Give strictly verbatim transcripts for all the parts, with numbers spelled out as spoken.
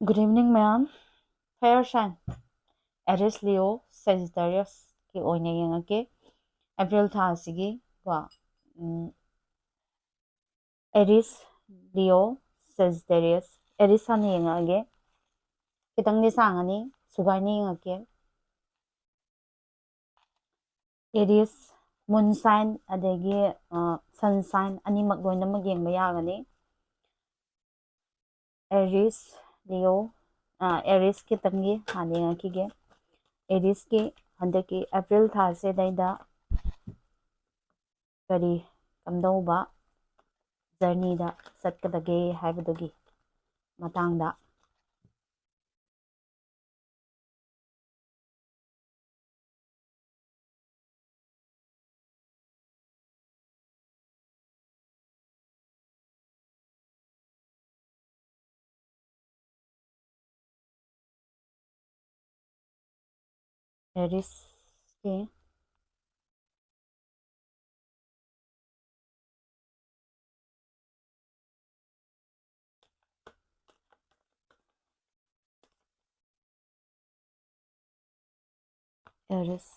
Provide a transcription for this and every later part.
Good evening, ꯃꯌꯥꯝ꯫ Fire sign, Aries, Leo, Sagittarius ꯀꯤ ꯑꯣꯏꯅ ꯌꯦꯡꯉꯛꯀꯦ꯫ ꯑꯦꯄ꯭ꯔꯤꯜ ꯊꯥ ꯑꯁꯤꯒꯤ ꯀꯣ, ꯎꯝ, Aries, Leo, Sagittarius, Aries ꯍꯥꯟꯅ ꯌꯦꯡꯉꯛꯑꯒꯦ꯫ ꯈꯤꯇꯪꯗꯤ ꯁꯥꯡꯉꯅꯤ, ꯁꯨꯒꯥꯏꯅ ꯌꯦꯡꯉꯛꯀꯦ꯫ Aries, moon sign ꯑꯗꯒꯤ, ꯑ, sun sign ꯑꯅꯤꯃꯛ ꯂꯣꯏꯅꯃꯛ ꯌꯦꯡꯕ ꯌꯥꯒꯅꯤ꯫ Aries, Leo, ꯑ, Aries ꯈꯤꯇꯪꯒꯤ ꯍꯥꯟꯅ ꯌꯦꯡꯉꯛꯈꯤꯒꯦ꯫ Aries ꯀꯤ ꯍꯟꯗꯛꯀꯤ ꯑꯦꯄ꯭ꯔꯤꯜ ꯊꯥꯁꯤꯗꯩꯗ ꯀꯔꯤ ꯀꯝꯗꯧꯕ journey ꯗ ꯆꯠꯀꯗꯒꯦ ꯍꯥꯏꯕꯗꯨꯒꯤ ꯃꯇꯥꯡꯗ꯫ Aries ꯀꯤ Aries,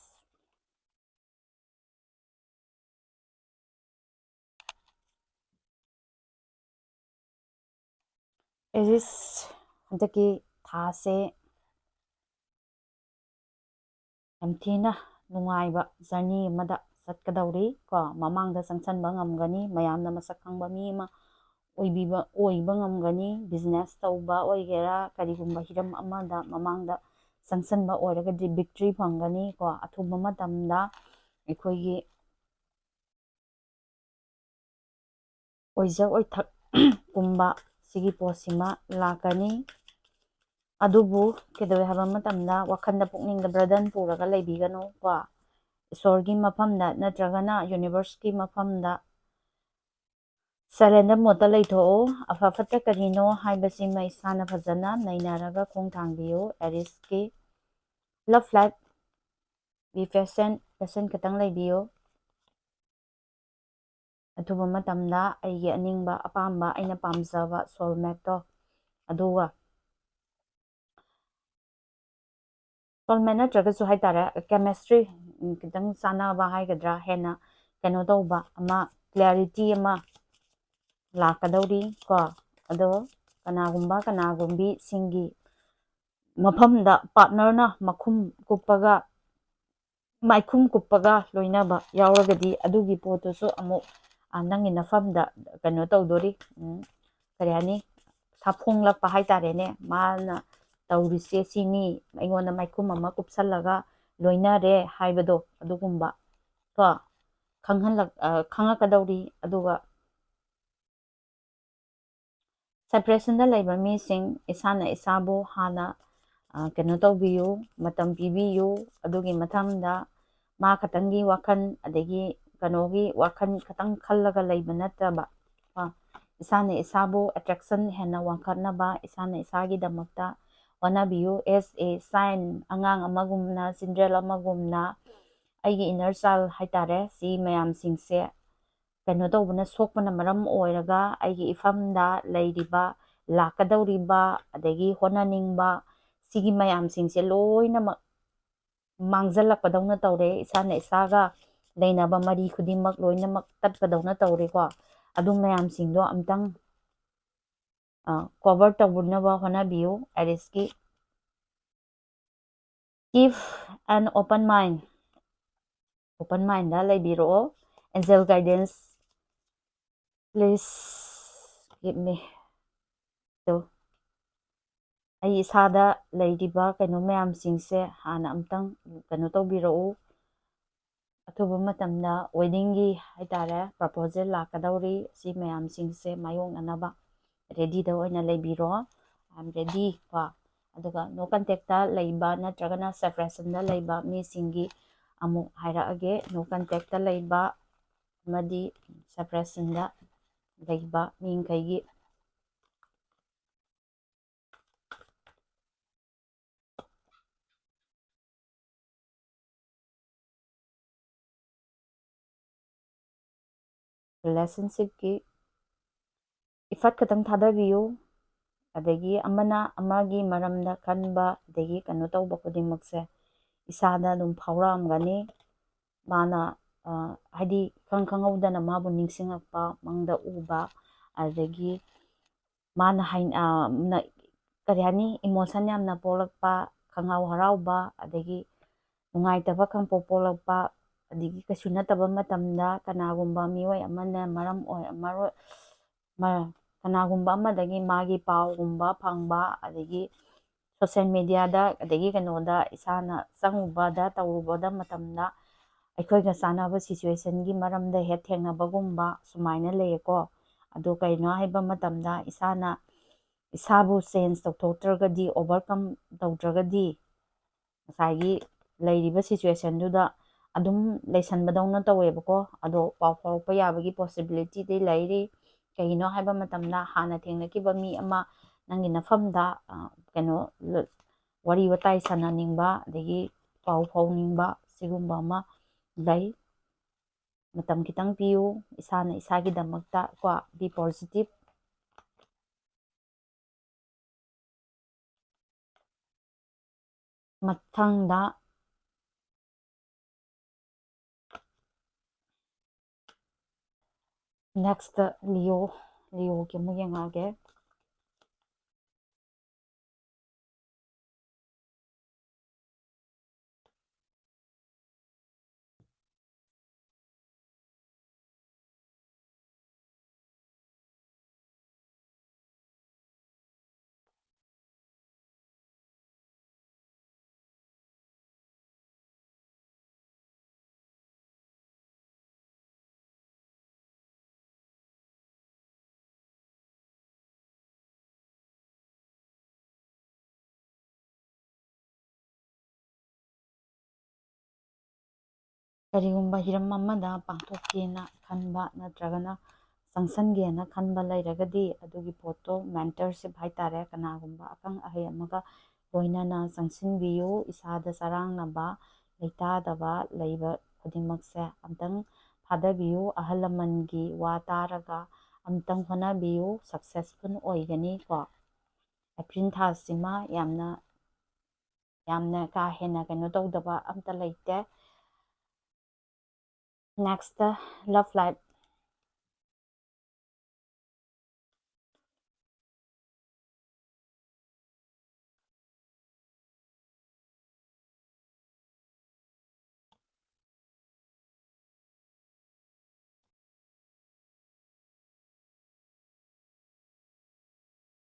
Aries ꯍꯟꯗꯛꯀꯤ ꯊꯥꯁꯦ ꯌꯥꯝ ꯊꯤꯅ ꯅꯨꯡꯉꯥꯏꯕ journey ꯑꯃꯗ ꯆꯠꯀꯗꯧꯔꯤ ꯀꯣ꯫ ꯃꯃꯥꯡꯗ ꯆꯪꯁꯟꯕ ꯉꯝꯒꯅꯤ, ꯃꯌꯥꯝꯅ ꯃꯁꯛ ꯈꯪꯕ ꯃꯤ ꯑꯃ ꯑꯣꯏꯕꯤꯕ, ꯑꯣꯏꯕ ꯉꯝꯒꯅꯤ꯫ Business ꯇꯧꯕ ꯑꯣꯏꯒꯦꯔꯥ, ꯀꯔꯤꯒꯨꯝꯕ ꯍꯤꯔꯝ ꯑꯃꯗ ꯃꯃꯥꯡꯗ ꯆꯪꯁꯟꯕ ꯑꯣꯏꯔꯒꯗꯤ victory ꯐꯪꯒꯅꯤ ꯀꯣ꯫ ꯑꯊꯨꯕ ꯃꯇꯝꯗ ꯑꯩꯈꯣꯏꯒꯤ ꯑꯣꯏꯖ ꯑꯣꯏꯊꯛ ꯀꯨꯝꯕ ꯁꯤꯒꯤ ꯄꯣꯠꯁꯤꯃ ꯂꯥꯛꯀꯅꯤ꯫ ꯑꯗꯨꯕꯨ ꯀꯩꯗꯧꯋꯦ ꯍꯥꯏꯕ ꯃꯇꯝꯗ ꯋꯥꯈꯜꯗ, ꯄꯨꯛꯅꯤꯡꯗ burden ꯄꯨꯔꯒ ꯂꯩꯕꯤꯒꯅꯨ ꯀꯣ꯫ ꯏꯁꯣꯔꯒꯤ ꯃꯐꯝꯗ ꯅꯠꯇ꯭ꯔꯒꯅ universe ꯀꯤ ꯃꯐꯝꯗ surrender mode ꯇ ꯂꯩꯊꯣꯛꯎ꯫ ꯑꯐ ꯐꯠꯇ ꯀꯔꯤꯅꯣ ꯍꯥꯏꯕꯁꯤꯃ ꯏꯁꯥꯅ ꯐꯖꯅ ꯅꯩꯅꯔꯒ ꯈꯣꯡ ꯊꯥꯡꯕꯤꯌꯨ꯫ Aries ꯀꯤ love life, be patient, patient ꯈꯤꯇꯪ ꯂꯩꯕꯤꯌꯨ꯫ ꯑꯊꯨꯕ ꯃꯇꯝꯗ ꯑꯩꯒꯤ ꯑꯅꯤꯡꯕ, ꯑꯄꯥꯝꯕ, ꯑꯩꯅ ꯄꯥꯝꯖꯕ soulmate ꯇꯣ ꯑꯗꯨꯒ soulmate ꯅꯠꯇ꯭ꯔꯒꯁꯨ ꯍꯥꯏꯇꯥꯔꯦ, chemistry, ꯎꯝ, ꯈꯤꯇꯪ ꯆꯥꯟꯅꯕ ꯍꯥꯏꯒꯗ꯭ꯔꯥ, ꯍꯦꯟꯅ ꯀꯩꯅꯣ ꯇꯧꯕ ꯑꯃ, clarity ꯑꯃ ꯂꯥꯛꯀꯗꯧꯔꯤ ꯀꯣ꯫ ꯑꯗꯣ ꯀꯅꯥꯒꯨꯝꯕ ꯀꯅꯥꯒꯨꯝꯕꯤꯁꯤꯡꯒꯤ ꯃꯐꯝꯗ partnerꯅ ꯃꯈꯨꯝ ꯀꯨꯞꯄꯒ, ꯃꯥꯏꯈꯨꯝ ꯀꯨꯞꯄꯒ ꯂꯣꯏꯅꯕ ꯌꯥꯎꯔꯒꯗꯤ, ꯑꯗꯨꯒꯤ ꯄꯣꯠꯇꯨꯁꯨ ꯑꯃꯨꯛ, ꯑ, ꯅꯪꯒꯤ ꯅꯐꯝꯗ ꯀꯩꯅꯣ ꯇꯧꯗꯣꯔꯤ, ꯎꯝ, ꯀꯔꯤ ꯍꯥꯏꯅꯤ, ꯁꯥꯐꯣꯡꯂꯛꯄ ꯍꯥꯏꯇꯥꯔꯦꯅꯦ꯫ ꯃꯥꯅ ꯇꯧꯔꯤꯁꯦ ꯁꯤꯅꯤ, ꯑꯩꯉꯣꯟꯗ ꯃꯥꯏꯈꯨꯝ ꯑꯃ ꯀꯨꯞꯁꯜꯂꯒ ꯂꯣꯏꯅꯔꯦ ꯍꯥꯏꯕꯗꯣ, ꯑꯗꯨꯒꯨꯝꯕ ꯀꯣ, ꯈꯪꯍꯜꯂꯛ-, ꯑ, ꯈꯪꯉꯛꯀꯗꯧꯔꯤ꯫ ꯑꯗꯨꯒ separationꯗ ꯂꯩꯕ ꯃꯤꯁꯤꯡ, ꯏꯁꯥꯅ ꯏꯁꯥꯕꯨ ꯍꯥꯟꯅ, ꯑ, ꯀꯩꯅꯣ ꯇꯧꯕꯤꯌꯨ, ꯃꯇꯝ ꯄꯤꯕꯤꯌꯨ꯫ ꯑꯗꯨꯒꯤ ꯃꯊꯪꯗ ꯃꯥ ꯈꯛꯇꯪꯒꯤ ꯋꯥꯈꯜ, ꯑꯗꯒꯤ ꯀꯩꯅꯣꯒꯤ ꯋꯥꯈꯜ ꯈꯛꯇꯪ ꯈꯜꯂꯒ ꯂꯩꯕ ꯅꯠꯇꯕ, ꯀꯣ, ꯏꯁꯥꯅ ꯏꯁꯥꯕꯨ attraction ꯍꯦꯟꯅ ꯋꯥꯡꯈꯠꯅꯕ, ꯏꯁꯥꯅ ꯏꯁꯥꯒꯤꯗꯃꯛꯇ ꯍꯣꯠꯅꯕꯤꯌꯨ꯫ As a sign, ꯑꯉꯥꯡ ꯑꯃꯒꯨꯝꯅ, children ꯑꯃꯒꯨꯝꯅ, ꯑꯩꯒꯤ inner child ꯍꯥꯏꯇꯥꯔꯦ, ꯁꯤ ꯃꯌꯥꯝꯁꯤꯡꯁꯦ ꯀꯩꯅꯣ ꯇꯧꯕꯅ, ꯁꯣꯛꯄꯅ ꯃꯔꯝ ꯑꯣꯏꯔꯒ ꯑꯩꯒꯤ ꯏꯐꯝꯗ ꯂꯩꯔꯤꯕ, ꯂꯥꯛꯀꯗꯧꯔꯤꯕ, ꯑꯗꯒꯤ ꯍꯣꯠꯅꯅꯤꯡꯕ, ꯁꯤꯒꯤ ꯃꯌꯥꯝꯁꯤꯡꯁꯦ ꯂꯣꯏꯅꯃꯛ ꯃꯥꯡꯖꯜꯂꯛꯄꯗꯧꯅ ꯇꯧꯔꯦ꯫ ꯏꯁꯥꯅ ꯏꯁꯥꯒ ꯂꯩꯅꯕ ꯃꯔꯤ ꯈꯨꯗꯤꯡꯃꯛ ꯂꯣꯏꯅꯃꯛ ꯇꯠꯄꯗꯧꯅ ꯇꯧꯔꯦꯀꯣ꯫ ꯑꯗꯨ ꯃꯌꯥꯝꯁꯤꯡꯗꯣ ꯑꯝꯇꯪ, ꯑ, cover ꯇꯧꯅꯕ ꯍꯣꯠꯅꯕꯤꯌꯨ꯫ Aries ꯀꯤ keep an open mind, open mind the ꯂꯩꯕꯤꯔꯛꯑꯣ꯫ Angel guidance, please give me. ꯑꯗꯣ ꯑꯩ ꯏꯁꯥꯗ ꯂꯩꯔꯤꯕ ꯀꯩꯅꯣ ꯃꯌꯥꯝꯁꯤꯡꯁꯦ ꯍꯥꯟꯅ ꯑꯝꯇꯪ ꯀꯩꯅꯣ ꯇꯧꯕꯤꯔꯛꯎ꯫ ꯑꯊꯨꯕ ꯃꯇꯝꯗ wedding ꯒꯤ ꯍꯥꯏꯇꯥꯔꯦ, proposal ꯂꯥꯛꯀꯗꯧꯔꯤ꯫ ꯁꯤ ꯃꯌꯥꯝꯁꯤꯡꯁꯦ ꯃꯥꯌꯣꯛꯅꯅꯕ ready ꯗ ꯑꯣꯏꯅ ꯂꯩꯕꯤꯔꯣ꯫ I am ready ꯀꯣ꯫ ꯑꯗꯨꯒ no contact ꯇ ꯂꯩꯕ ꯅꯠꯇ꯭ꯔꯒꯅ separation ꯗ ꯂꯩꯕ ꯃꯤꯁꯤꯡꯒꯤ ꯑꯃꯨꯛ ꯍꯥꯏꯔꯛꯑꯒꯦ꯫ No contact ꯇ ꯂꯩꯕ ꯑꯃꯗꯤ separation ꯗ ꯂꯩꯕ ꯃꯤꯈꯩꯒꯤ relationship ꯀꯤ effort ꯈꯛꯇꯪ ꯊꯥꯗꯕꯤꯌꯨ꯫ ꯑꯗꯒꯤ ꯑꯃꯅ ꯑꯃꯒꯤ ꯃꯔꯝꯗ ꯈꯟꯕ, ꯑꯗꯒꯤ ꯀꯩꯅꯣ ꯇꯧꯕ ꯈꯨꯗꯤꯡꯃꯛꯁꯦ ꯏꯁꯥꯗ ꯑꯗꯨꯝ ꯐꯥꯎꯔꯛꯑꯝꯒꯅꯤ꯫ ꯃꯥꯅ, ꯑ, ꯍꯥꯏꯗꯤ ꯈꯪ ꯈꯪꯍꯧꯗꯅ ꯃꯥꯕꯨ ꯅꯤꯡꯁꯤꯡꯉꯛꯄ, ꯃꯪꯗ ꯎꯕ, ꯑꯗꯒꯤ ꯃꯥꯅ ꯍꯥꯏ-, ꯑ, ꯅ-, ꯀꯔꯤ ꯍꯥꯏꯅꯤ, emotion ꯌꯥꯝꯅ ꯄꯣꯛꯂꯛꯄ, ꯈꯪꯍꯥꯎ ꯍꯔꯥꯎꯕ, ꯑꯗꯒꯤ ꯅꯨꯡꯉꯥꯏꯇꯕ ꯈꯪꯄꯣꯛ ꯄꯣꯛꯂꯛꯄ, ꯑꯗꯒꯤ ꯀꯩꯁꯨ ꯅꯠꯇꯕ ꯃꯇꯝꯗ ꯀꯅꯥꯒꯨꯝꯕ ꯃꯤꯑꯣꯏ ꯑꯃꯅ ꯃꯔꯝ ꯑꯣꯏ-, ꯃꯔꯣꯏ-, ꯃ-, ꯀꯅꯥꯒꯨꯝꯕ ꯑꯃꯗꯒꯤ ꯃꯥꯒꯤ ꯄꯥꯎꯒꯨꯝꯕ ꯐꯪꯕ, ꯑꯗꯒꯤ social mediaꯗ, ꯑꯗꯒꯤ ꯀꯩꯅꯣꯗ ꯏꯁꯥꯅ ꯆꯪꯉꯨꯕꯗ, ꯇꯧꯔꯨꯕꯗ ꯃꯇꯝꯗ ꯑꯩꯈꯣꯏꯒ ꯆꯥꯟꯅꯕ situationꯒꯤ ꯃꯔꯝꯗ ꯍꯦꯛ ꯊꯦꯡꯅꯕꯒꯨꯝꯕ ꯁꯨꯃꯥꯏꯅ ꯂꯩꯌꯦꯀꯣ꯫ ꯑꯗꯣ ꯀꯩꯅꯣ ꯍꯥꯏꯕ ꯃꯇꯝꯗ ꯏꯁꯥꯅ ꯏꯁꯥꯕꯨ change ꯇꯧꯊꯣꯛꯇ꯭ꯔꯒꯗꯤ, overcome ꯇꯧꯗ꯭ꯔꯒꯗꯤ, ꯉꯁꯥꯏꯒꯤ ꯂꯩꯔꯤꯕ situationꯗꯨꯗ ꯑꯗꯨꯝ ꯂꯩꯁꯟꯕꯗꯧꯅ ꯇꯧꯋꯦꯕꯀꯣ꯫ ꯑꯗꯣ ꯄꯥꯎ ꯐꯥꯎꯔꯛꯄ ꯌꯥꯕꯒꯤ possibilityꯗꯤ ꯂꯩꯔꯤ꯫ ꯀꯩꯒꯤꯅꯣ ꯍꯥꯏꯕ ꯃꯇꯝꯗ ꯍꯥꯟꯅ ꯊꯦꯡꯅꯈꯤꯕ ꯃꯤ ꯑꯃ ꯅꯪꯒꯤ ꯅꯐꯝꯗ, ꯑ, ꯀꯩꯅꯣ, ꯂ-, ꯋꯥꯔꯤ ꯋꯥꯇꯥꯏ ꯁꯥꯟꯅꯅꯤꯡꯕ, ꯑꯗꯒꯤ ꯄꯥꯎ ꯐꯥꯎꯅꯤꯡꯕ, ꯁꯤꯒꯨꯝꯕ ꯑꯃ ꯂꯩ꯫ ꯃꯇꯝ ꯈꯤꯇꯪ ꯄꯤꯌꯨ, ꯏꯁꯥꯅ ꯏꯁꯥꯒꯤꯗꯃꯛꯇ ꯀꯣ, be positive꯫ ꯃꯊꯪꯗ next Leo, Leoꯒꯤ ꯑꯃꯨꯛ ꯌꯦꯡꯉꯛꯑꯒꯦ꯫ ꯀꯔꯤꯒꯨꯝꯕ ꯍꯤꯔꯝ ꯑꯃꯗ ꯄꯥꯡꯊꯣꯛꯀꯦꯅ ꯈꯟꯕ ꯅꯠꯇ꯭ꯔꯒꯅ ꯆꯪꯁꯟꯒꯦꯅ ꯈꯟꯕ ꯂꯩꯔꯒꯗꯤ, ꯑꯗꯨꯒꯤ ꯄꯣꯠꯇꯣ mentorship ꯍꯥꯏꯇꯥꯔꯦ, ꯀꯅꯥꯒꯨꯝꯕ ꯑꯈꯪ ꯑꯍꯩ ꯑꯃꯒ ꯂꯣꯏꯅꯅ ꯆꯪꯁꯤꯟꯕꯤꯌꯨ꯫ ꯏꯁꯥꯗ ꯆꯔꯥꯡꯅꯕ, ꯂꯩꯇꯥꯗꯕ ꯂꯩꯕ ꯈꯨꯗꯤꯡꯃꯛꯁꯦ ꯑꯝꯇꯪ ꯊꯥꯗꯕꯤꯌꯨ꯫ ꯑꯍꯜ ꯂꯃꯟꯒꯤ ꯋꯥ ꯇꯥꯔꯒ ꯑꯝꯇꯪ ꯍꯣꯠꯅꯕꯤꯌꯨ, successful ꯑꯣꯏꯒꯅꯤ ꯀꯣ꯫ ꯑꯦꯄ꯭ꯔꯤꯜ ꯊꯥꯁꯤꯃ ꯌꯥꯝꯅ, ꯌꯥꯝꯅ ꯀꯥ ꯍꯦꯟꯅ ꯀꯩꯅꯣ ꯇꯧꯗꯕ ꯑꯝꯇ ꯂꯩꯇꯦ꯫ Next, love life.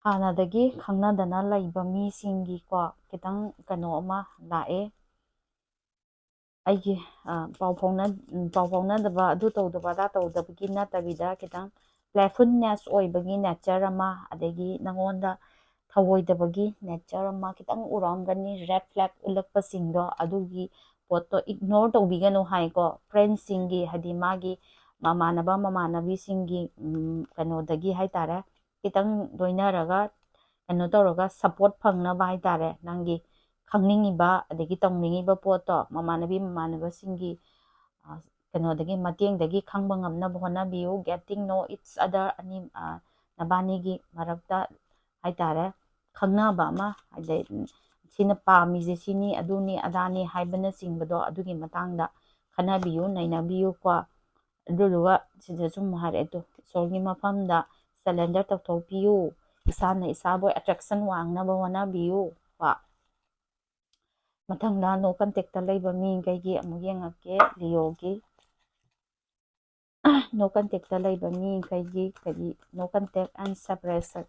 ꯍꯥꯟꯅꯗꯒꯤ ꯈꯪꯅꯗꯅ ꯂꯩꯕ ꯃꯤꯁꯤꯡꯒꯤꯀꯣ, ꯈꯤꯇꯪ ꯀꯩꯅꯣ ꯑꯃ ꯂꯥꯛꯑꯦ꯫ ꯑꯩꯒꯤ, ꯑ, ꯄꯥꯎ ꯐꯥꯎꯅ-, ꯎꯝ, ꯄꯥꯎ ꯐꯥꯎꯅꯗꯕ, ꯑꯗꯨ ꯇꯧꯗꯕ, ꯑꯗꯥ ꯇꯧꯗꯕꯒꯤ ꯅꯠꯇꯕꯤꯗ, ꯈꯤꯇꯪ playfulness ꯑꯣꯏꯕꯒꯤ nature ꯑꯃ, ꯑꯗꯒꯤ ꯅꯉꯣꯟꯗ ꯊꯧꯑꯣꯏꯗꯕꯒꯤ nature ꯑꯃ ꯈꯤꯇꯪ ꯎꯔꯛꯑꯝꯒꯅꯤ꯫ Red flag ꯎꯠꯂꯛꯄꯁꯤꯡꯗꯣ, ꯑꯗꯨꯒꯤ ꯄꯣꯠꯇꯣ ignore ꯇꯧꯕꯤꯒꯅꯨ ꯍꯥꯏꯀꯣ꯫ Friendꯁꯤꯡꯒꯤ, ꯍꯥꯏꯗꯤ ꯃꯥꯒꯤ ꯃꯃꯥꯟꯅꯕ ꯃꯃꯥꯟꯅꯕꯤꯁꯤꯡꯒꯤ, ꯎꯝ, ꯀꯩꯅꯣꯗꯒꯤ ꯍꯥꯏꯇꯥꯔꯦ, ꯈꯤꯇꯪ ꯂꯣꯏꯅꯔꯒ ꯀꯩꯅꯣ ꯇꯧꯔꯒ support ꯐꯪꯅꯕ ꯍꯥꯏꯇꯥꯔꯦ, ꯅꯪꯒꯤ ꯈꯪꯅꯤꯡꯉꯤꯕ ꯑꯗꯒꯤ ꯇꯧꯅꯤꯡꯉꯤꯕ ꯄꯣꯠꯇꯣ ꯃꯃꯥꯟꯅꯕꯤ ꯃꯃꯥꯟꯅꯕꯁꯤꯡꯒꯤ, ꯑ, ꯀꯩꯅꯣꯗꯒꯤ, ꯃꯇꯦꯡꯗꯒꯤ ꯈꯪꯕ ꯉꯝꯅꯕ ꯍꯣꯠꯅꯕꯤꯌꯨ꯫ Getting know each other, ꯑꯅꯤ, ꯑ, ꯅꯕꯥꯅꯤꯒꯤ ꯃꯔꯛꯇ ꯍꯥꯏꯇꯥꯔꯦ, ꯈꯪꯅꯕ ꯑꯃ, ꯑꯗꯩ, ꯎꯝ, ꯁꯤꯅ ꯄꯥꯝꯃꯤꯁꯦ ꯁꯤꯅꯤ, ꯑꯗꯨꯅꯤ ꯑꯗꯥꯅꯤ ꯍꯥꯏꯕꯅꯆꯤꯡꯕꯗꯣ, ꯑꯗꯨꯒꯤ ꯃꯇꯥꯡꯗ ꯈꯟꯅꯕꯤꯌꯨ, ꯅꯩꯅꯕꯤꯌꯨꯀꯣ꯫ ꯑꯗꯨꯗꯨꯒ ꯁꯤꯗꯁꯨ ꯑꯃꯨꯛ ꯍꯥꯏꯔꯛꯑꯦ, ꯑꯗꯣ ꯏꯁꯣꯔꯒꯤ ꯃꯐꯝꯗ surrender ꯇꯧꯊꯣꯛꯄꯤꯌꯨ, ꯏꯁꯥꯅ ꯏꯁꯥꯕꯨ attraction ꯋꯥꯡꯅꯕ ꯍꯣꯠꯅꯕꯤꯌꯨ ꯀꯣ꯫ ꯃꯊꯪꯗ no contactꯇ ꯂꯩꯕ ꯃꯤꯈꯩꯒꯤ ꯑꯃꯨꯛ ꯌꯦꯡꯉꯛꯀꯦ, ꯂꯤꯑꯣꯒꯤ꯫ No contactꯇ ꯂꯩꯕ ꯃꯤꯈꯩꯒꯤ ꯀꯔꯤ, no contact and separation,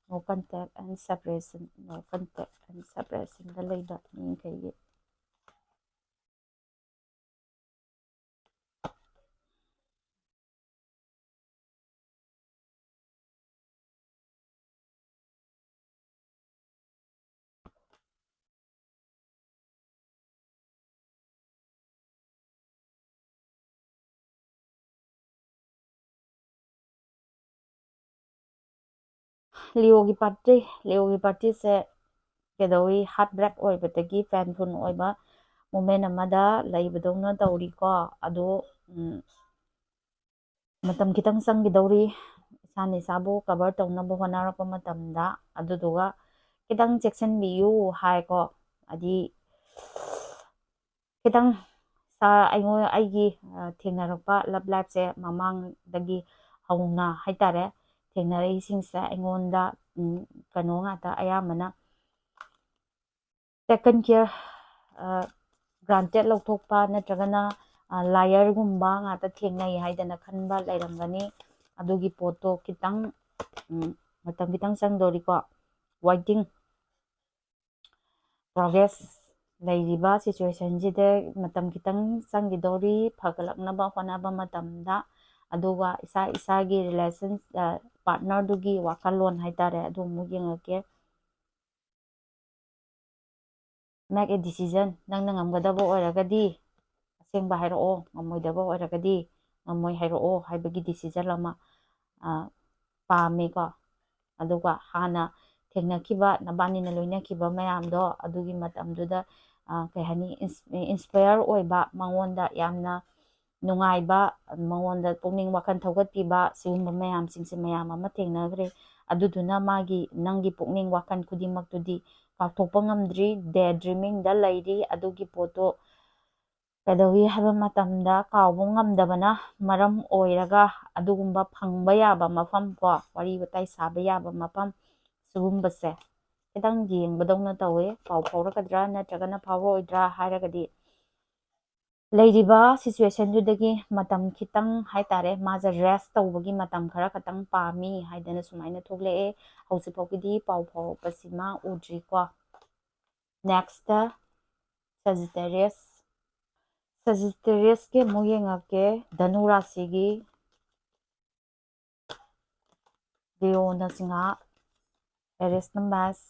no contact and separation, no contact and separationꯗ ꯂꯩꯕ ꯃꯤꯈꯩꯒꯤ꯫ ꯂꯤꯑꯣꯒꯤ party, ꯂꯤꯑꯣꯒꯤ partyꯁꯦ ꯀꯩꯗꯧꯋꯤ, heartbreak ꯑꯣꯏꯕꯗꯒꯤ painful ꯑꯣꯏꯕ moment ꯑꯃꯗ ꯂꯩꯕꯗꯧꯅ ꯇꯧꯔꯤꯀꯣ꯫ ꯑꯗꯣ, ꯎꯝ, ꯃꯇꯝ ꯈꯤꯇꯪ ꯆꯪꯈꯤꯗꯧꯔꯤ ꯏꯁꯥꯅ ꯏꯁꯥꯕꯨ cover ꯇꯧꯅꯕ ꯍꯣꯠꯅꯔꯛꯄ ꯃꯇꯝꯗ꯫ ꯑꯗꯨꯗꯨꯒ ꯈꯤꯇꯪ ꯆꯦꯛꯁꯤꯟꯕꯤꯌꯨ ꯍꯥꯏꯀꯣ꯫ ꯍꯥꯏꯗꯤ ꯈꯤꯇꯪ ꯁꯥ ꯑꯩꯉꯣꯟ ꯑꯩꯒꯤ ꯑ, ꯊꯦꯡꯅꯔꯛꯄ ꯂꯞ ꯂꯥꯏꯐꯁꯦ ꯃꯃꯥꯡꯗꯒꯤ ꯍꯧꯅ ꯍꯥꯏꯇꯥꯔꯦ, ꯊꯦꯡꯅꯔꯛꯏꯁꯤꯡꯁꯦ ꯑꯩꯉꯣꯟꯗ ꯎꯝ, ꯀꯩꯅꯣ ꯉꯥꯛꯇ ꯑꯌꯥꯝꯕꯅ taken care, ꯑ, granted ꯂꯧꯊꯣꯛꯄ ꯅꯠꯇ꯭ꯔꯒꯅ ꯑ, ꯂꯥꯏꯌꯔꯒꯨꯝꯕ ꯉꯥꯛꯇ ꯊꯦꯡꯅꯩ ꯍꯥꯏꯗꯅ ꯈꯟꯕ ꯂꯩꯔꯝꯒꯅꯤ꯫ ꯑꯗꯨꯒꯤ ꯄꯣꯠꯇꯣ ꯈꯤꯇꯪ ꯎꯝ, ꯃꯇꯝ ꯈꯤꯇꯪ ꯆꯪꯗꯧꯔꯤꯀꯣ꯫ Waiting, progress, ꯂꯩꯔꯤꯕ ꯁꯤꯆꯨꯋꯦꯁꯟꯁꯤꯗ ꯃꯇꯝ ꯈꯤꯇꯪ ꯆꯪꯈꯤꯗꯧꯔꯤ ꯐꯒꯠꯂꯛꯅꯕ ꯍꯣꯠꯅꯕ ꯃꯇꯝꯗ꯫ ꯑꯗꯨꯒ ꯏꯁꯥ ꯏꯁꯥꯒꯤ ꯔꯤꯂꯦꯁꯟ ꯄꯥꯔꯠꯅꯔꯗꯨꯒꯤ ꯋꯥꯈꯜꯂꯣꯟ ꯍꯥꯏꯇꯥꯔꯦ, ꯑꯗꯨ ꯑꯃꯨꯛ ꯌꯦꯡꯉꯛꯀꯦ꯫ Make a decision. ꯅꯪꯅ ꯉꯝꯒꯗꯕ ꯑꯣꯏꯔꯒꯗꯤ ꯑꯁꯦꯡꯕ ꯍꯥꯏꯔꯛꯑꯣ, ꯉꯝꯃꯣꯏꯗꯕ ꯑꯣꯏꯔꯒꯗꯤ ꯉꯝꯃꯣꯏ ꯍꯥꯏꯔꯛꯑꯣ ꯍꯥꯏꯕꯒꯤ ꯗꯤꯁꯤꯖꯟ ꯑꯃ ꯑ, ꯄꯥꯝꯃꯦꯀꯣ꯫ ꯑꯗꯨꯒ ꯍꯥꯟꯅ ꯊꯦꯡꯅꯈꯤꯕ, ꯅꯕꯥꯅꯤꯅ ꯂꯣꯏꯅꯈꯤꯕ ꯃꯌꯥꯝꯗꯣ, ꯑꯗꯨꯒꯤ ꯃꯇꯝꯗꯨꯗ ꯑ, ꯀꯩ ꯍꯥꯏꯅꯤ, ꯏꯟꯁ- ꯏꯟꯁꯄꯌꯔ ꯑꯣꯏꯕ, ꯃꯉꯣꯟꯗ ꯌꯥꯝꯅ ꯅꯨꯡꯉꯥꯏꯕ, ꯃꯉꯣꯟꯗ ꯄꯨꯛꯅꯤꯡ ꯋꯥꯈꯜ ꯊꯧꯒꯠꯄꯤꯕ, ꯁꯤꯒꯨꯝꯕ ꯃꯌꯥꯝꯁꯤꯡꯁꯦ ꯃꯌꯥꯝ ꯑꯃ ꯊꯦꯡꯅꯈ꯭ꯔꯦ꯫ ꯑꯗꯨꯗꯨꯅ ꯃꯥꯒꯤ, ꯅꯪꯒꯤ ꯄꯨꯛꯅꯤꯡ ꯋꯥꯈꯜ ꯈꯨꯗꯤꯡꯃꯛꯇꯨꯗꯤ ꯀꯥꯎꯊꯣꯛꯄ ꯉꯝꯗ꯭ꯔꯤ, ꯗꯦ ꯗ꯭ꯔꯤꯃꯤꯡꯗ ꯂꯩꯔꯤ꯫ ꯑꯗꯨꯒꯤ ꯄꯣꯠꯇꯣ ꯀꯩꯗꯧꯏ ꯍꯥꯏꯕ ꯃꯇꯝꯗ ꯀꯥꯎꯕ ꯉꯝꯗꯕꯅ ꯃꯔꯝ ꯑꯣꯏꯔꯒ ꯑꯗꯨꯒꯨꯝꯕ ꯐꯪꯕ ꯌꯥꯕ ꯃꯐꯝ ꯀꯣ, ꯋꯥꯔꯤ ꯋꯥꯇꯥꯏ ꯁꯥꯕ ꯌꯥꯕ ꯃꯐꯝ, ꯁꯤꯒꯨꯝꯕꯁꯦ ꯈꯤꯇꯪ ꯌꯦꯡꯕꯗꯧꯅ ꯇꯧꯋꯦ꯫ ꯄꯥꯎ ꯐꯥꯎꯔꯛꯀꯗ꯭ꯔꯥ ꯅꯠꯇ꯭ꯔꯒꯅ ꯐꯥꯎꯔꯛꯑꯣꯏꯗ꯭ꯔꯥ ꯍꯥꯏꯔꯒꯗꯤ, ꯂꯩꯔꯤꯕ ꯁꯤꯆꯨꯋꯦꯁꯟꯗꯨꯗꯒꯤ ꯃꯇꯝ ꯈꯤꯇꯪ ꯍꯥꯏꯇꯥꯔꯦ, ꯃꯥꯁꯦ ꯔꯦꯁ ꯇꯧꯕꯒꯤ ꯃꯇꯝ ꯈꯔ ꯈꯛꯇꯪ ꯄꯥꯝꯃꯤ ꯍꯥꯏꯗꯅ ꯁꯨꯃꯥꯏꯅ ꯊꯣꯛꯂꯛꯑꯦ꯫ ꯍꯧꯖꯤꯛꯐꯥꯎꯒꯤꯗꯤ ꯄꯥꯎ ꯐꯥꯎꯔꯛꯄꯁꯤꯃ ꯎꯗ꯭ꯔꯤꯀꯣ꯫ ꯅꯦꯛꯁꯇ ꯁꯖꯤꯇꯦꯔꯤꯌꯁ꯫ ꯁꯖꯤꯇꯦꯔꯤꯌꯁꯀꯤ ꯑꯃꯨꯛ ꯌꯦꯡꯉꯛꯀꯦ, ꯙꯅꯨ ꯔꯥꯁꯤꯒꯤ꯫ ꯂꯤꯑꯣꯅ ꯁꯤꯡꯍ, ꯑꯦꯔꯤꯁꯅ ꯃꯦꯁ꯫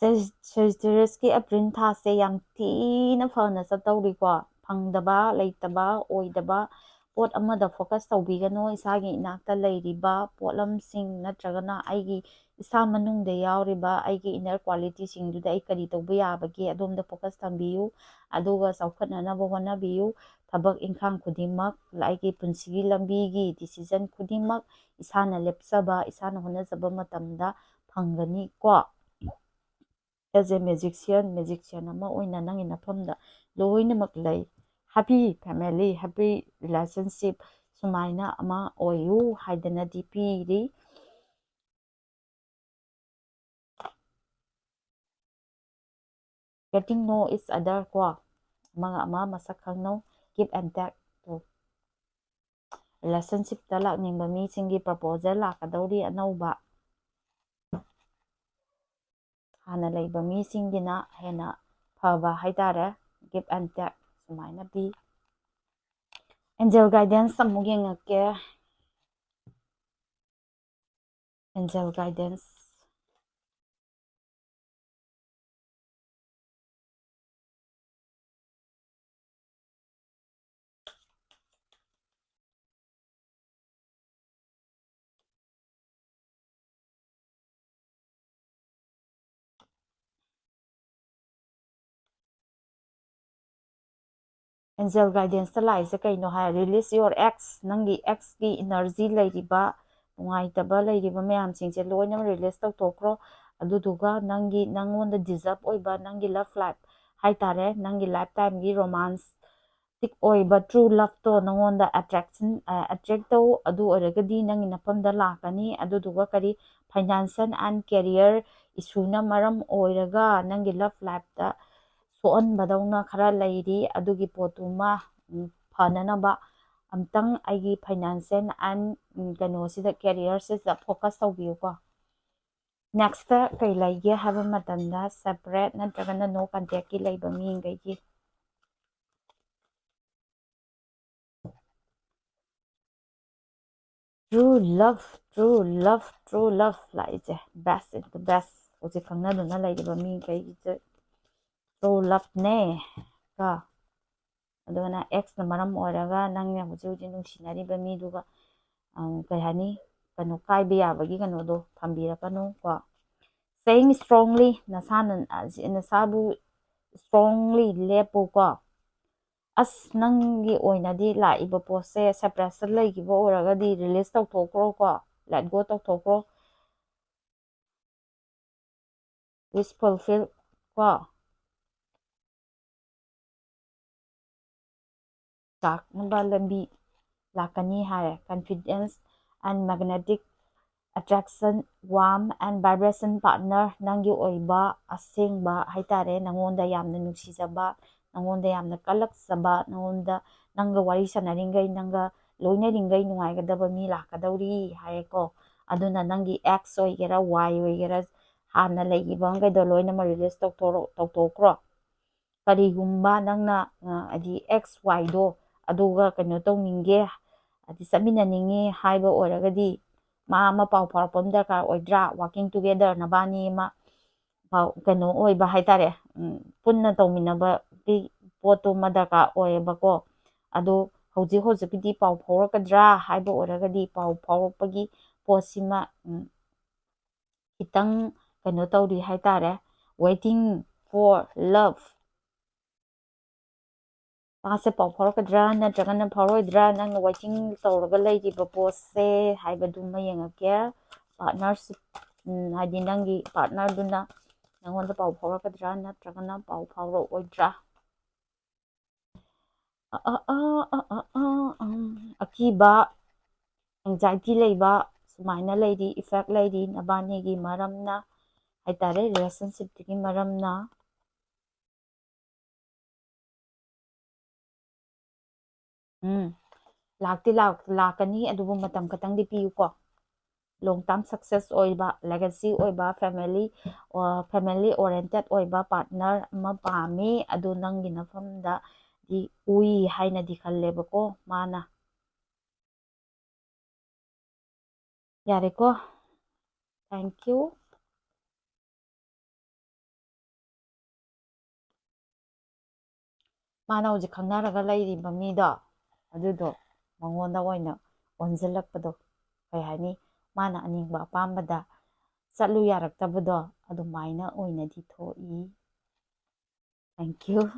Sagittariusꯀꯤ April ꯊꯥꯁꯦ ꯌꯥꯝ ꯊꯤꯅ ꯐꯅ ꯆꯠꯇꯧꯔꯤꯀꯣ꯫ ꯐꯪꯗꯕ, ꯂꯩꯇꯕ, ꯑꯣꯏꯗꯕ ꯄꯣꯠ ꯑꯃꯗ focus ꯇꯧꯕꯤꯒꯅꯨ꯫ ꯏꯁꯥꯒꯤ ꯏꯅꯥꯛꯇ ꯂꯩꯔꯤꯕ ꯄꯣꯠꯂꯝꯁꯤꯡ ꯅꯠꯇ꯭ꯔꯒꯅ ꯑꯩꯒꯤ ꯏꯁꯥ ꯃꯅꯨꯡꯗ ꯌꯥꯎꯔꯤꯕ ꯑꯩꯒꯤ inner qualityꯁꯤꯡꯗꯨꯗ ꯑꯩ ꯀꯔꯤ ꯇꯧꯕ ꯌꯥꯕꯒꯦ, ꯑꯗꯣꯝꯗ focus ꯊꯝꯕꯤꯌꯨ꯫ ꯑꯗꯨꯒ ꯆꯥꯎꯈꯠꯅꯅꯕ ꯍꯣꯠꯅꯕꯤꯌꯨ꯫ ꯊꯕꯛ ꯏꯪꯈꯥꯡ ꯈꯨꯗꯤꯡꯃꯛ, ꯑꯩꯒꯤ ꯄꯨꯟꯁꯤꯒꯤ ꯂꯝꯕꯤꯒꯤ decision ꯈꯨꯗꯤꯡꯃꯛ ꯏꯁꯥꯅ ꯂꯦꯞꯆꯕ, ꯏꯁꯥꯅ ꯍꯣꯠꯅꯖꯕ ꯃꯇꯝꯗ ꯐꯪꯒꯅꯤ ꯀꯣ꯫ As a magician, magician ꯑꯃ ꯑꯣꯏꯅ ꯅꯪꯒꯤ ꯅꯐꯝꯗ ꯂꯣꯏꯅꯃꯛ ꯂꯩ꯫ Happy family, happy relationship ꯁꯨꯃꯥꯏꯅ ꯑꯃ ꯑꯣꯏꯌꯨ ꯍꯥꯏꯗꯅꯗꯤ ꯄꯤꯔꯤ꯫ Getting know each other ꯀꯣ, ꯑꯃꯒ ꯑꯃ ꯃꯁꯛ ꯈꯪꯅꯧ꯫ Give and take ꯇꯨ꯫ Relationshipꯇ ꯂꯥꯛꯅꯤꯡꯕ ꯃꯤꯁꯤꯡꯒꯤ proposal ꯂꯥꯛꯀꯗꯧꯔꯤ ꯑꯅꯧꯕ꯫ ꯍꯥꯟꯅ ꯂꯩꯕ ꯃꯤꯁꯤꯡꯒꯤꯅ ꯍꯦꯟꯅ ꯐꯕ ꯍꯥꯏꯇꯥꯔꯦ꯫ Give and take ꯁꯨꯃꯥꯏꯅ ꯄꯤ꯫ Angel guidance ꯑꯃꯨꯛ ꯌꯦꯡꯉꯛꯀꯦ꯫ Angel guidance꯫ Angel guidanceꯇ ꯂꯥꯛꯏꯁꯦ ꯀꯩꯅꯣ ꯍꯥꯏ, release your ex, ꯅꯪꯒꯤ exꯀꯤ energy ꯂꯩꯔꯤꯕ, ꯅꯨꯡꯉꯥꯏꯇꯕ ꯂꯩꯔꯤꯕ ꯃꯌꯥꯝꯁꯤꯡꯁꯦ ꯂꯣꯏꯅꯃꯛ release ꯇꯧꯊꯣꯛꯈ꯭ꯔꯣ꯫ ꯑꯗꯨꯗꯨꯒ ꯅꯪꯒꯤ, ꯅꯪꯉꯣꯟꯗ deserve ꯑꯣꯏꯕ ꯅꯪꯒꯤ love life ꯍꯥꯏꯇꯥꯔꯦ, ꯅꯪꯒꯤ lifetimeꯒꯤ romance romantic ꯑꯣꯏꯕ true loveꯇꯣ ꯅꯉꯣꯟꯗ attraction, ꯑ, attract ꯇꯧ꯫ ꯑꯗꯨ ꯑꯣꯏꯔꯒꯗꯤ ꯅꯪꯒꯤ ꯅꯐꯝꯗ ꯂꯥꯛꯀꯅꯤ꯫ ꯑꯗꯨꯗꯨꯒ ꯀꯔꯤ, financial and career issueꯅ ꯃꯔꯝ ꯑꯣꯏꯔꯒ ꯅꯪꯒꯤ love lifeꯇ ꯁꯣꯛꯍꯟꯕꯗꯧꯅ ꯈꯔ ꯂꯩꯔꯤ꯫ ꯑꯗꯨꯒꯤ ꯄꯣꯠꯇꯨꯃ, ꯎꯝ, ꯐꯅꯅꯕ ꯑꯝꯇꯪ ꯑꯩꯒꯤ financial and, ꯎꯝ, ꯀꯩꯅꯣꯁꯤꯗ, careerꯁꯤꯗ focus ꯇꯧꯕꯤꯌꯨꯀꯣ꯫ Nextꯇ ꯀꯩ ꯂꯩꯒꯦ ꯍꯥꯏꯕ ꯃꯇꯝꯗ, separate ꯅꯠꯇ꯭ꯔꯒꯅ no contactꯀꯤ ꯂꯩꯕ ꯃꯤꯈꯩꯒꯤ true love, true love, true love ꯂꯥꯛꯏꯁꯦ, best in the best꯫ ꯍꯧꯖꯤꯛ ꯈꯪꯅꯗꯨꯅ ꯂꯩꯔꯤꯕ ꯃꯤꯈꯩꯒꯤꯁꯦ true loveꯅꯦ ꯀꯣ꯫ ꯑꯗꯨꯅ exꯅ ꯃꯔꯝ ꯑꯣꯏꯔꯒ ꯅꯪꯅ ꯍꯧꯖꯤꯛ ꯍꯧꯖꯤꯛ ꯅꯨꯡꯁꯤꯅꯔꯤꯕ ꯃꯤꯗꯨꯒ ꯀꯩ ꯍꯥꯏꯅꯤ, ꯀꯩꯅꯣ, ꯀꯥꯏꯕ ꯌꯥꯕꯒꯤ ꯀꯩꯅꯣꯗꯣ ꯊꯝꯕꯤꯔꯛꯀꯅꯨ ꯀꯣ꯫ Staying strongly, ꯅꯁꯥꯅ ꯅꯁꯥꯕꯨ strongly ꯂꯦꯞꯄꯨ ꯀꯣ꯫ ꯑꯁ, ꯅꯪꯒꯤ ꯑꯣꯏꯅꯗꯤ ꯂꯥꯛꯏꯕ ꯄꯣꯠꯁꯦ separation ꯂꯩꯈꯤꯕ ꯑꯣꯏꯔꯒꯗꯤ release ꯇꯧꯊꯣꯛꯈ꯭ꯔꯣ ꯀꯣ, let go ꯇꯧꯊꯣꯛꯈ꯭ꯔꯣ꯫ Wish fulfill ꯀꯣ, ꯂꯥꯛꯅꯕ ꯂꯝꯕꯤ ꯂꯥꯛꯀꯅꯤ ꯍꯥꯏꯔꯦ꯫ Confidence and magnetic attraction, warm and vibration partner, ꯅꯪꯒꯤ ꯑꯣꯏꯕ ꯑꯁꯦꯡꯕ ꯍꯥꯏꯇꯥꯔꯦ, ꯅꯪꯉꯣꯟꯗ ꯌꯥꯝꯅ ꯅꯨꯡꯁꯤꯖꯕ, ꯅꯪꯉꯣꯟꯗ ꯌꯥꯝꯅ ꯀꯜꯂꯛꯆꯕ, ꯅꯪꯉꯣꯟꯗ, ꯅꯪꯒ ꯋꯥꯔꯤ ꯁꯥꯟꯅꯔꯤꯉꯩ, ꯅꯪꯒ ꯂꯣꯏꯅꯔꯤꯉꯩ ꯅꯨꯡꯉꯥꯏꯒꯗꯕ ꯃꯤ ꯂꯥꯛꯀꯗꯧꯔꯤ ꯍꯥꯏꯌꯦꯀꯣ꯫ ꯑꯗꯨꯅ ꯅꯪꯒꯤ X ꯑꯣꯏꯒꯦꯔꯥ, Y ꯑꯣꯏꯒꯦꯔꯥ, ꯍꯥꯟꯅ ꯂꯩꯈꯤꯕ ꯃꯈꯩꯗꯣ ꯂꯣꯏꯅꯃꯛ release ꯇꯧꯊꯣꯔꯣ-, ꯇꯧꯊꯣꯛꯈ꯭ꯔꯣ꯫ ꯀꯔꯤꯒꯨꯝꯕ ꯅꯪꯅ, ꯑ, ꯍꯥꯏꯗꯤ X Yꯗꯣ ꯑꯗꯨꯒ ꯀꯩꯅꯣ ꯇꯧꯅꯤꯡꯒꯦ, ꯍꯥꯏꯗꯤ ꯆꯠꯃꯤꯟꯅꯅꯤꯡꯉꯤ ꯍꯥꯏꯕ ꯑꯣꯏꯔꯒꯗꯤ, ꯃꯥ ꯑꯃ ꯄꯥꯎ ꯐꯥꯎꯔꯛꯄ ꯑꯃ ꯗꯔꯀꯥꯔ ꯑꯣꯏꯗ꯭ꯔꯥ? Working together ꯅꯕꯥꯅꯤ ꯑꯃ ꯄꯥꯎ, ꯀꯩꯅꯣ ꯑꯣꯏꯕ ꯍꯥꯏꯇꯥꯔꯦ, ꯎꯝ, ꯄꯨꯟꯅ ꯇꯧꯃꯤꯟꯅꯕꯒꯤ ꯄꯣꯠꯇꯨꯃ ꯗꯔꯀꯥꯔ ꯑꯣꯏꯌꯦꯕꯀꯣ꯫ ꯑꯗꯣ ꯍꯧꯖꯤꯛ ꯍꯧꯖꯤꯛꯀꯤꯗꯤ ꯄꯥꯎ ꯐꯥꯎꯔꯛꯀꯗ꯭ꯔꯥ ꯍꯥꯏꯕ ꯑꯣꯏꯔꯒꯗꯤ, ꯄꯥꯎ ꯐꯥꯎꯔꯛꯄꯒꯤ ꯄꯣꯠꯁꯤꯃ, ꯎꯝ, ꯈꯤꯇꯪ ꯀꯩꯅꯣ ꯇꯧꯔꯤ ꯍꯥꯏꯇꯥꯔꯦ, waiting for love꯫ ꯃꯥꯁꯦ ꯄꯥꯎ ꯐꯥꯎꯔꯛꯀꯗ꯭ꯔꯥ ꯅꯠꯇ꯭ꯔꯒꯅ ꯐꯥꯎꯔꯛꯑꯣꯏꯗ꯭ꯔꯥ? ꯅꯪꯅ waiting ꯇꯧꯔꯒ ꯂꯩꯔꯤꯕ ꯄꯣꯠꯁꯦ ꯍꯥꯏꯕꯗꯨꯃ ꯌꯦꯡꯉꯛꯀꯦ꯫ Partnership, ꯎꯝ, ꯍꯥꯏꯗꯤ ꯅꯪꯒꯤ partnerꯗꯨꯅ ꯅꯪꯉꯣꯟꯗ ꯄꯥꯎ ꯐꯥꯎꯔꯛꯀꯗ꯭ꯔꯥ ꯅꯠꯇ꯭ꯔꯒꯅ ꯄꯥꯎ ꯐꯥꯎꯔꯛꯑꯣꯏꯗ꯭ꯔꯥ? ꯑ, ꯑ, ꯑ, ꯑ, ꯑ, ꯑ, ꯎꯝ, ꯑꯀꯤꯕ, anxiety ꯂꯩꯕ, ꯁꯨꯃꯥꯏꯅ ꯂꯩꯔꯤ, effect ꯂꯩꯔꯤ ꯅꯕꯥꯅꯤꯒꯤ ꯃꯔꯝꯅ ꯍꯥꯏꯇꯥꯔꯦ, relationshipꯇꯨꯒꯤ ꯃꯔꯝꯅ꯫ ꯎꯝ, ꯂꯥꯛꯇꯤ ꯂꯥꯛ-, ꯂꯥꯛꯀꯅꯤ, ꯑꯗꯨꯕꯨ ꯃꯇꯝ ꯈꯛꯇꯪꯗꯤ ꯄꯤꯌꯨꯀꯣ꯫ Long term success ꯑꯣꯏꯕ, legacy ꯑꯣꯏꯕ, family, ꯑ, family oriented ꯑꯣꯏꯕ partner ꯑꯃ ꯄꯥꯝꯃꯤ꯫ ꯑꯗꯨ ꯅꯪꯒꯤ ꯅꯐꯝꯗꯗꯤ ꯎꯏ ꯍꯥꯏꯅꯗꯤ ꯈꯜꯂꯦꯕꯀꯣ ꯃꯥꯅ꯫ ꯌꯥꯔꯦꯀꯣ? Thank you꯫ ꯃꯥꯅ ꯍꯧꯖꯤꯛ ꯈꯪꯅꯔꯒ ꯂꯩꯔꯤꯕ ꯃꯤꯗꯣ, ꯑꯗꯨꯗꯣ ꯃꯉꯣꯟꯗ ꯑꯣꯏꯅ ꯑꯣꯟꯁꯤꯜꯂꯛꯄꯗꯣ, ꯀꯩ ꯍꯥꯏꯅꯤ, ꯃꯥꯅ ꯑꯅꯤꯡꯕ ꯑꯄꯥꯝꯕꯗ ꯆꯠꯂꯨ ꯌꯥꯔꯛꯇꯕꯗꯣ ꯑꯗꯨꯃꯥꯏꯅ ꯑꯣꯏꯅꯗꯤ ꯊꯣꯛꯏ꯫ Thank you.